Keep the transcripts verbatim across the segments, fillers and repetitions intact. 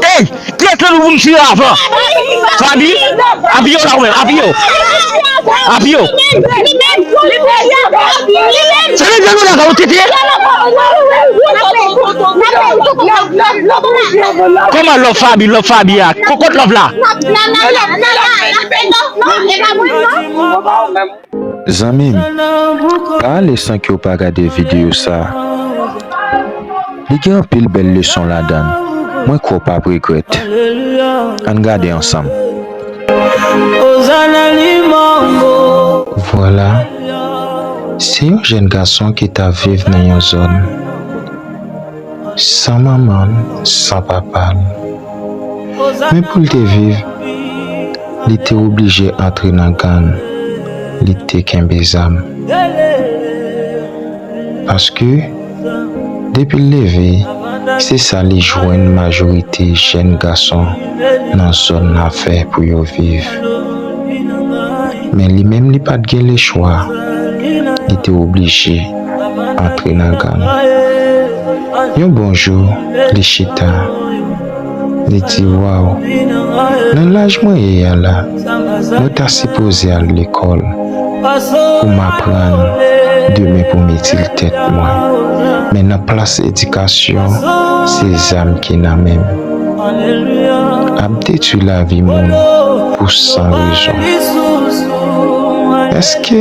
Ey, kiyès nan nou pou m tire avan? Fabi? Apiye w la ou menm, apiye w. Apiye w. Se menm jan nou la ka ou tete? Kòman love Fabi, love Fabi a? Kokot love la. Zanmi m, pa ale san ke w pa gade videyo sa. Li gen anpil bèl leson ladan l. Mwen kwè w p ap regrèt. Ann gade ansanm. Vwala, se yon jèn gason ki t ap viv nan yon zòn san manman l, san papa l. Men pou l te viv, li te oblije antre nan gang, li te kenbe zam. Paske, depi l leve, se sa li jwenn majorite jèn gason nan zòn nan fè pou yo viv. Men li menm li pa t gen lechwa, li te oblije antre nan gang. Yon bon jou, li chita, li di, waw, nan laj mwen ye a la, mwen ta sipoze al lekòl pou m aprann demen pou m itil tèt mwen. Men nan plas edikasyon, se zam ki nan men m. Ap detwi lavi moun pou san rezon. Èske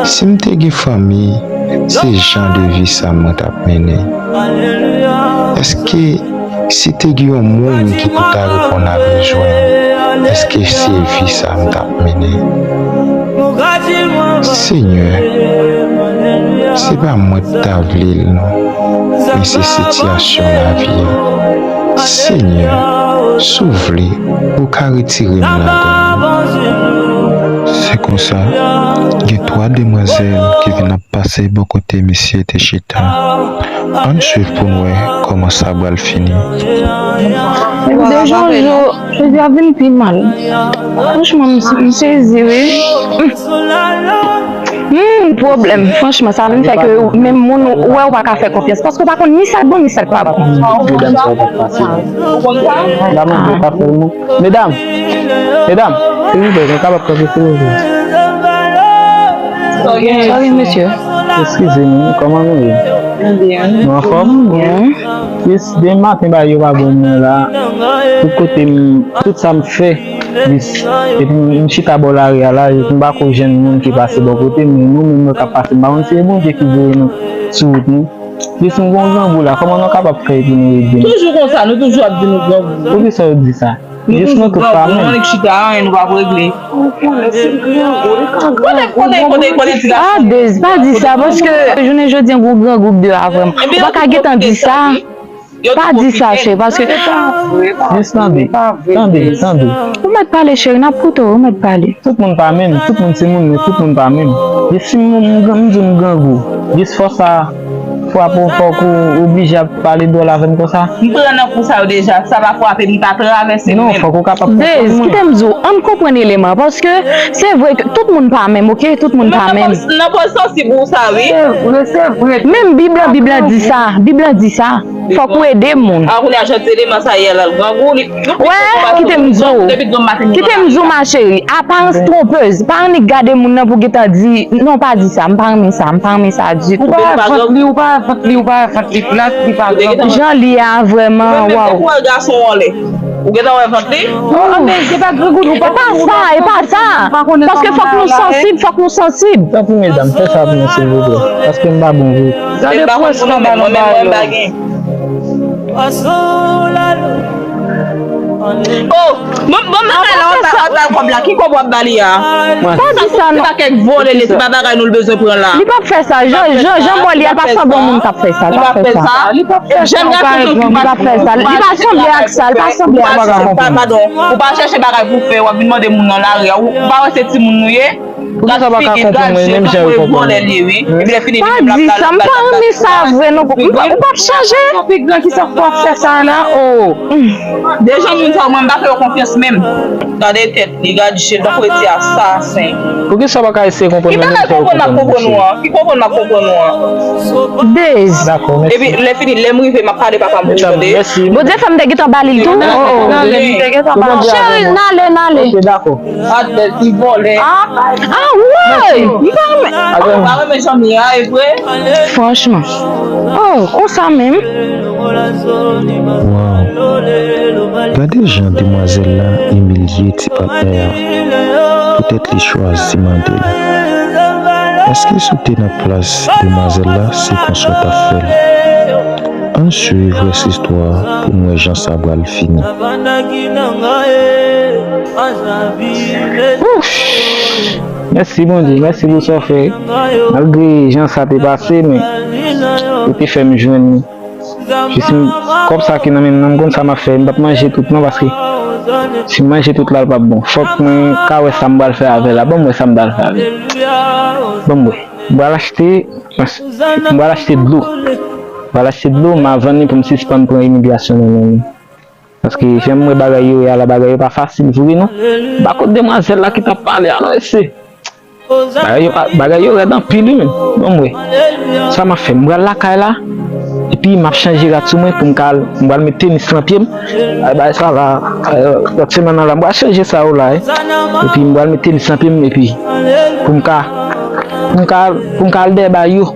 si m te gen fanmi, se jan de vi sa mwen t ap mennen? Èske si te gen yon moun ki pou ta reponn a bezwen m, èske se vi sa m t ap mennen? Senyè, se pa mwen k ta vle l non, men se sitiyasyon lavi a. Senyè, si w vle, ou ka retire m ladan l. Se konsa, gen twa demwazèl ki vin ap pase bò kote misye te chita. Ann swiv pou n wè kòman sa pral fini. Ebyen, Jojo, jodi a vin pi mal. Franchman, m, m sezi, wi. Hmm, pwoblèm. Franchman, sa vin fè ke menm moun ou wè ou pa ka fè konfyans. Paske ou pa konn ni sa k bon, ni sa k pa bon. Medam sa yo pa fasil. Medam, nou pa fè nou. Medam, medam, silvouplè, nou kapab kanpe, silvouplè. Sa gen, mesye? Eskize m, kòman nou ye? Nou byen. Nou anfòm? Byen. Jis demen maten, bagay yo pa bon mwen la. Tout kote m, tout sa m fè, jis, epi m, m chita bò lari a la, jis m pa ko jwenn moun ki pase bò kote m, men nou menm nou k ap pase, m pa konn si se Bondye ki voye nou sou wout nou. Jis m gon grangou la, kòman nou kapab fè pou nou ede m? Toujou konsa, nou toujou ap di nou grangou. Poukisa w di sa? Jis nou tout pa menm. Konnen, konnen, konnen, konnen ti la. Ah, Dez, pa di sa, paske jounen jodi an, gwo grangou deyò a vrèman. Ou pa ka gentan di sa. Pa di sa, cheri, paske... Jis tande, tande, tande. Ou mèt pale, cheri, n ap koute w, ou mèt pale. Tout moun pa menm, tout moun se moun, men tout moun pa menm. Jis si m, m, m, m di w m grangou, jis fò sa, fò ap, fòk ou oblije ap pale dwòl avè m konsa. M pran nan kou sa yo deja, sa pa frape m, m pa travèse menm. Non, fòk ou kapab konprann mwen. Dez, kite m di w, ann konprann eleman, paske se vre ke tout moun pa menm, oke? Tout moun pa menm. Nan pòz, nan pòz sansib ou sa, wi. Se vre, se vre. Menm Bib la, Bib la di sa, Bib la di sa. Fòk ou ede moun. A, kounye a, jan ti eleman sa ye a, l al grangou, li, nou pito konpase pou zòm, depi zòm maten nou nan lari a. Kite m di w, ma chérie, aparans twonpez. Pa annik gade moun nan pou gentan di, non, pa di sa, m pa renmen sa, m pa renmen sa ditou. Ou pa wè vant li, ou pa wè vant li, ou pa wè vant li plat, li pa grangou. Jan li a, vrèman, waw. Ou menm, men kou wè gason w anlè. Ou gentan wè vant li? Oh, men se pa grangou, nou pa... E pa sa, e pa sa. Paske fòk nou sansib, fòk nou sansib. Tanpri, medam, fè sa pou mwen, silvouplè. Paske m pa bon vre. Gade pwès nan balon ba yo. Oh, bon, bon, bagay la, w ap ba l kòb la. Ki kòb w ap ba li a? Pa di sa, non. Se pa kèk vòlè li ye, se pa bagay nou l bezwen pran la. Li p ap fè sa. Jan, jan, jan m wè li a, li pa sanble yon moun k ap fè sa. Li p ap fè sa. Li p ap fè sa. Jèn gason tou ki pa, li p ap fè sa. Li pa sanble ak sa. Li pa sanble ak sa. Padon, ou pa chèche bagay pou fè, w ap vin mande moun nan lari a. Ou pa wè se timoun nou ye? Poukisa w pa ka konprann mwen menm jan yo konprann mwen? Pa di sa, m pa renmen sa vre non. M pa, ou p ap chanje. Pi gran ki sa w ap fè sa la? Oh. Dejan moun sa yo, mwen m pa fè yo konfyans menm. Gade tèt li, gade je, donk ou ete asasen. Poukisa w pa ka eseye konprann mwen menm jan yo konprann mwen, cheri? Ki konprann m ap konprann ou an? Bez. Dakò, mèsi. Epi lè fini, lè m rive, m ap pale papa m pou tande. Mèsi. Bondye fè m te gentan ba li l tou. Oh, oh. Cheri, n ale, n ale. Ok, dakò. Adèl ki vòlè. Ah, ah, woy! M pa renmen. Ah, ou pa renmen jan m ye a, e vre? Franchman. Oh, konsa menm. Waw. Gade jan demwazèl la imilye ti patnè a. Poutèt li chwazi mande l. Èske si w te nan plas demwazèl la, se konsa w t ap fè l? Ann swiv rès istwa a pou n wè jan sa pral fini. Ouf! Mèsi Bondye, mèsi pou sa w fè. Malgre jan sa te pase, men ou te fè m jwenn li. Jis m, kòb sa ki nan men m nan, m konn sa m ap fè. M p ap manje tout non, paske si m manje tout la, l p ap bon. Fòk mwen ka wè sa m pral fè avè l la. Ban m wè sa m pral fè avè l. Ban m wè. M pral achte, m pral achte dlo. M pral achte dlo, m a vann li pou m sispann pran imilyasyon nan men li. Paske jan m wè bagay yo ye a la, bagay yo pa fasil vre non. M pa konn demwazèl la ki t ap pale a non, mesye. Bagay yo pa, bagay yo rèd anpil wi menm. Ban m wè. Sa m ap fè, m pral lakay la. Epi m ap chanje rad sou mwen pou m ka al, m pral met tenis lan pye m. Ay, bagay sa la, lòt semèn nan la, m pral chanje sa yo la, wi. Epi m pral met tenis lan pye m, epi pou m ka, pou m ka, pou m ka al dèyè bagay yo.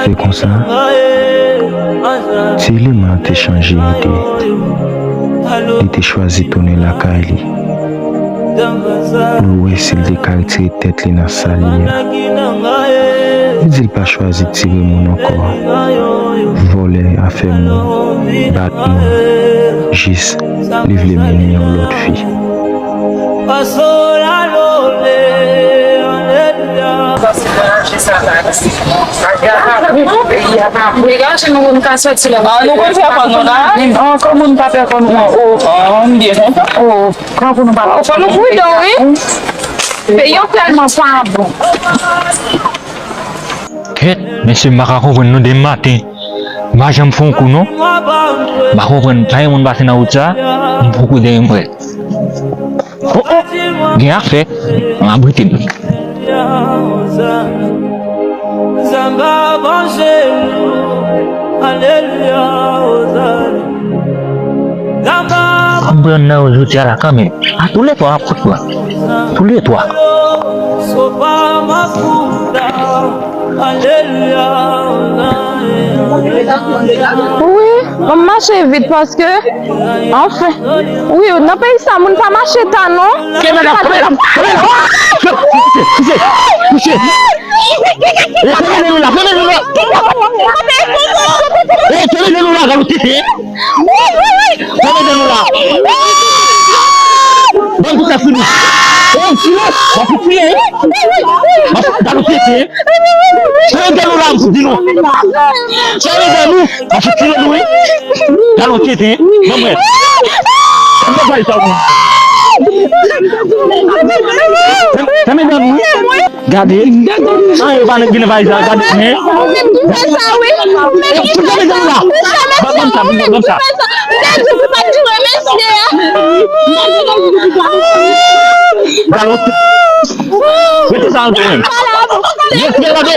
Se konsa, ti eleman an te chanje ide. Li te chwazi tounen lakay li pou l wè si l te ka retire tèt li nan sa l ye a. Li di l pa chwazi tire moun ankò. Vòlè, afè moun, bat moun, jis li vle mennen yon lòt vi. Degaje nou pou n ka soti la. Ah, nou konn fè kò nou la? Ankò moun pa fè kò nou an. Oh, ah, m byen kontan. Oh, pran pou nou pa. Fò nou pridan, wi. Peyi an tèlman pa bon. Kèt, mesye, m pa ka konprann non, demen maten. M pa janm fè yon kou non. M pa konprann, pa gen moun pase nan wout sa, m poko dèyè m prè. Oh, oh, gen afè. An abrite m. An pran nan yo jodi a la kanmenm. A tou le twa, an ap kout pran. Tou le twa. Wi, m ap mache vit paske, anfen, wi, nan peyi sa, moun pa mache ta non. Kenbe la, kenbe la, kenbe la. Touche, touche, touche. E, kenbe nou la, kenbe nou la. E, kenbe nou la, galo tete. Kenbe nou la. Ban m tout sa sou nou. E, sou nou. Ban m tout sa sou nou. Ban m tout sa sou nou. Sere gèl ou la, m fout di nou. Sere gèl ou, m fout di nou, wi. Gèl ou tete, ban mwen. Ban mwen sa, wi. Sere gèl ou. Gade. An, yo pa vin valiz la, gade. Fè sa, wi. Fè sa, wi. Ban m sa, ban m sa. Gèl ou. Mete sa antre menm. Mete sa antre.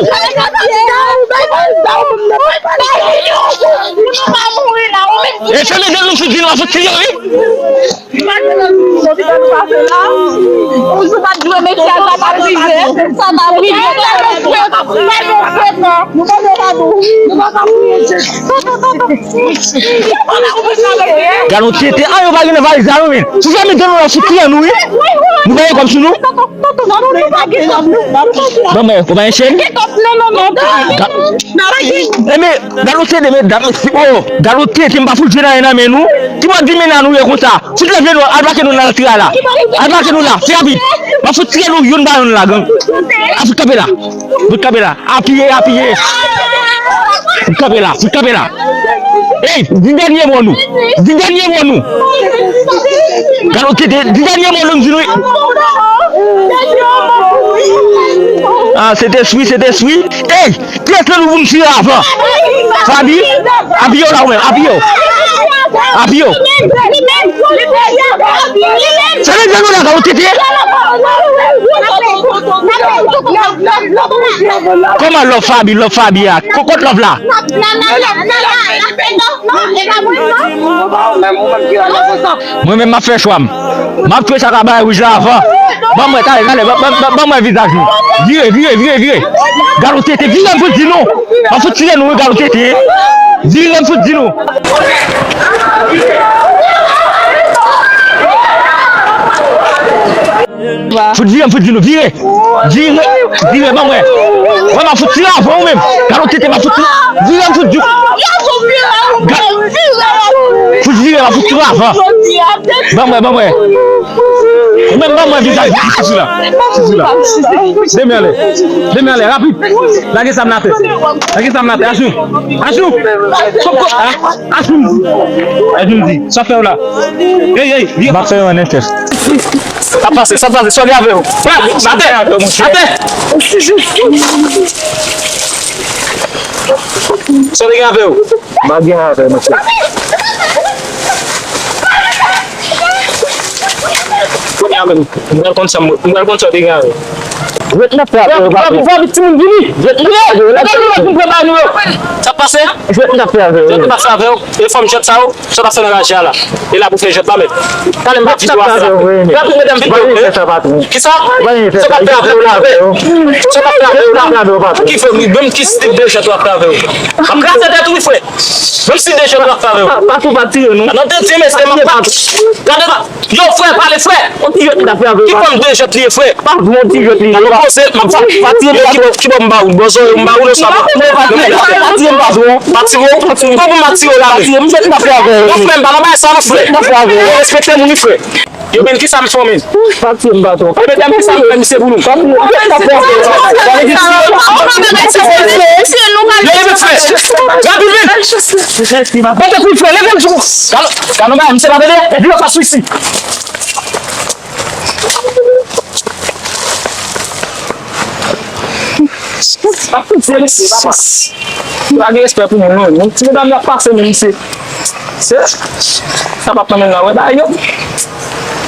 E se legal nou fouti nou a fouti yo, wi. Ou sou pa dwe mete a la pa prive. Sa pa prive. Nou pa dwe pa priye. Gad yon tete, an yo pa gen nan valiz la, non, men. Si sa mete nou la sou tè nou, wi. Nou pa gen kòb sou nou. Ban mwen, ou pa gen chèn? Enben, gad yon tete, medam, oh, gad yon tete, m pa fout jwe nan men nou. Ki mòd di men nan nou ye konsa? Fout leve nou, al pake nou nan latè a la. Al pake nou la, se rapid. M ap fout tire nou youn pa youn la, gang. Al fout kanpe la. Fout kanpe la. Apiye, apiye. Fout kanpe la, fout kanpe la. Ey, di dènye mo nou. Di dènye mo nou. Gad yon tete, di dènye mo nou, m di nou. Ah, Sentespri, Sentespri. Ey, kiyès nan nou pou m tire avan? Fabi, apiye w la ou menm, apiye w. Apiye w. Sa vle di nou la, gad yon tete. Kòman love Fabi, love Fabi a? Ko-, kot love la? Mwen menm m ap fè chwa m. M ap fè sa ka bay wouj la avan. Ban mwen, talè, talè, ban, ban, ban, ban mwen vizaj nou. Vire, vire, vire, vire. Gad yon tete, vire m fout di nou. M ap fout tire nou, wi, gad yon tete. Vire m fout di nou. Fout vire m fout di nou, vire. Vire, vire, ban mwen. Wè, m ap fout tire avan ou menm. Gad yon tete, m ap fout tire. Vire m fout di. Ga-, fout vire, m ap fout tire avan. Ban mwen, ban mwen. Ou menm ban mwen vizaj. Sezi la. Sezi la. Demen anlè. Demen anlè, rapid. Lage zam nan atè. Lage zam nan atè. Achou. Achou. Kòk, kòk. Ah. Ajoudi. Ajoudi. Sa fè w la? Ey, ey, li m ap fè yon N F F. Sa pase, sa pase, sa gen avè w? Atè, atè. Sa gen avè w? M pa gen avè w, mesye. Kounye a menm, m pral konn sa, m pral konn sa w te gen avè l. Jwèt n ap fè avè yo, patwon. Fabi, fabi, timoun vini. Jwèt n ap fè avè yo, la. Gade nou la pou m pran ba nou yo. Sa pase? Jwèt n ap fè avè yo. Jwèt n ap fè avè yo. E fòm jwèt sa yo, sa w t ap fè nan raje a la. E la pou fè jwèt la, mèt. Talè m pa di w a sa. Rapid, medam, vin. Kisa? Sa w t ap fè avè yo la? Sa w t ap fè avè yo la? Ki fè, menm ki stil de jwèt w ap fè avè yo. M ap kraze tèt ou, wi, frè. Menm si de jwèt w ap fè avè yo. Pa, pa tou pa tire, non. Nan de ti mesye, m ap pa. Gade la. Yo, frè, pale, frè. On ti jwèt n ap fè avè yo. Ki fòm de jwèt li ye, frè? Pa vre, on ti jwèt li ye. Alò, konsèy, m ap pa, pa tire yo, ki bò, ki bò m ba ou, bò zòrèy ou m ba ou, non, sa va. Pa tire m, pa tire m, pa tire m. Pa tire w? Pa tire m. Kòman m ap tire w la, men? Pa tire m, jwèt n ap fè avè yo. Non, frè, m pa nan bagay sa, non, frè. Jwèt n ap fè avè yo. Respekte moun, wi, frè. Yo, men, kisa m fè w, men? Pa tire m, pa tire m. Yo, men, men, kisa m fè misye pou nou? Pa tire m, jwèt n ap fè avè yo. Yo, men, frè. Rapid, vin. Pote kou, frè, leve m sou. Galo, galo, bagay, misye pa tande. Epi yo pa sou isi. Pa gen respè pou moun, non. Ti medam yo ap pase menm, se, se, sa p ap tanmen la, wè, ba yo.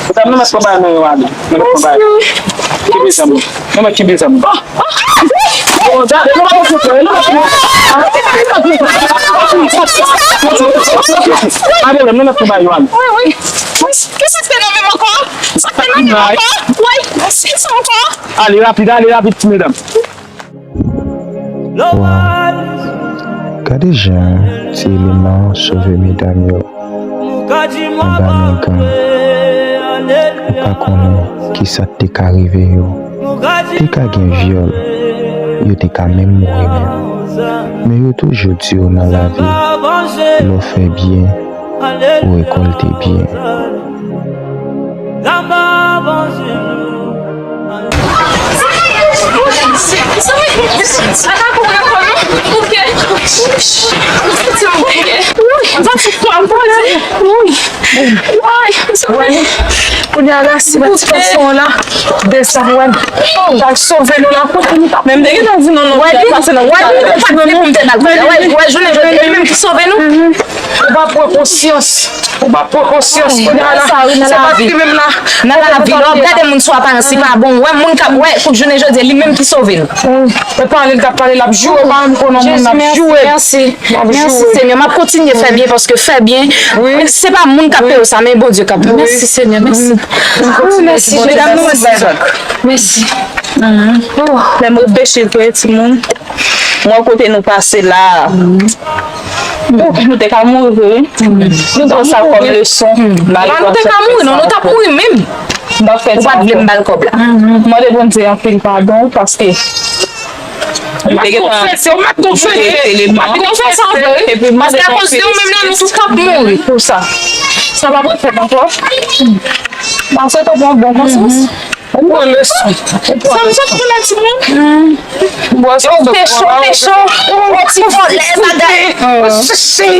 Medam, nou mèt pran bagay nan yo ale. Nou mèt pran bagay. Kenbe zam. Nou mèt kenbe zam. Bon, gade, nou pa konn foutre, nou pa konn. Pa gen pwoblèm, nou mèt pran bagay yo ale. Wi, wi. Kisa k te nan men m ankò? Sa k te nan men m ankò? Wi, kisa ankò? Ale rapid, ale rapid, ti medam. Waw, gade jan ti eleman an sove medam yo anba men gang. Ou pa konnen kisa k te ka rive yo. Te ka gen vyòl, yo te ka menm mouri menm. Men yo toujou di w nan lavi, lè w fè byen, ou rekòlte byen. Kounye a la, si pa ti gason an la, desann, wè. L al sove nou la, kote nou t ap. Men m te gentan di non, non, wè, li, wè, li, wè, li, wè, jounen jodi a, li menm ki sove nou. Ou pa pran konsyans. Ou pa pran konsyans. Kounye a la, se pa li menm la. Nan lavi, lè w ap gade moun sou aparans, li pa bon. Wè, moun k ap, wè, kout jounen jodi a, li menm ki sove nou. Ou pale, l t ap pale, l ap joure, ou pa menm konnen moun l ap joure. Mèsi, Senyè. M ap kontinye fè byen paske fè byen, se pa moun k ap peye w sa, men Bondye k ap. Mèsi, Senyè. Mèsi. Mèsi, Jezi. Mèsi. Lè m reflechi vre, timoun. Mwen kote nou pase la. Oh, nou te ka mouri vre, wi. Nou pran sa kòm leson. Malgre nou te ka mouri, non, nou t ap mouri menm. M pa fè sa ankò. Ou pa t vle m ba l kòb la. M mande Bondye anpil padon paske m te gentan konfese, ou mèt konfese. Ou mèt konfese anpil. Epi m mande Bondye. Paske akoz de ou menm la, nou tout t ap mouri pou sa. Sa p ap refèt ankò. M ap swete w pran bon konsyans. Ou pran leson. Sa m sot pou la timoun. Ou pran leson. Te cho, te cho. Ou ti vòlè, bagay. Sisi.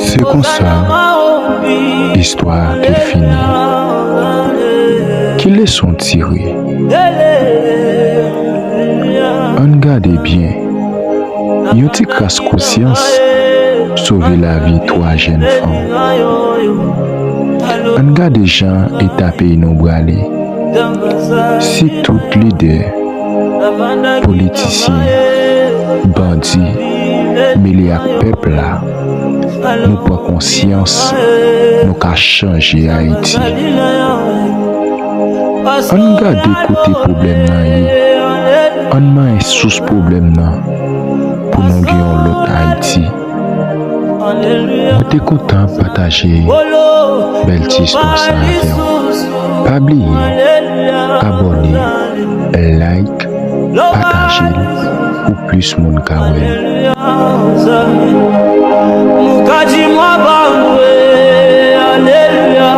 Se konsa istwa a te fini. Ki leson w tire? Ann gade byen. Yon ti kras konsyans sove lavi twa jèn fanm. Ann gade jan eta peyi nou prale. Si tout lidè, politisyen, bandi, mele ak pèp la, nou pran konsyans, nou ka chanje Ayiti. Ann gade kote pwoblèm nan ye. Ann manyen sous pwoblèm nan pou nou gen yon lòt Ayiti. Mwen te kontan pataje bèl ti istwa sa avè w. Pa bliye abòne, like, pataje l pou plis moun ka wè l. Nou ka di mwa pa mwe, alelouya.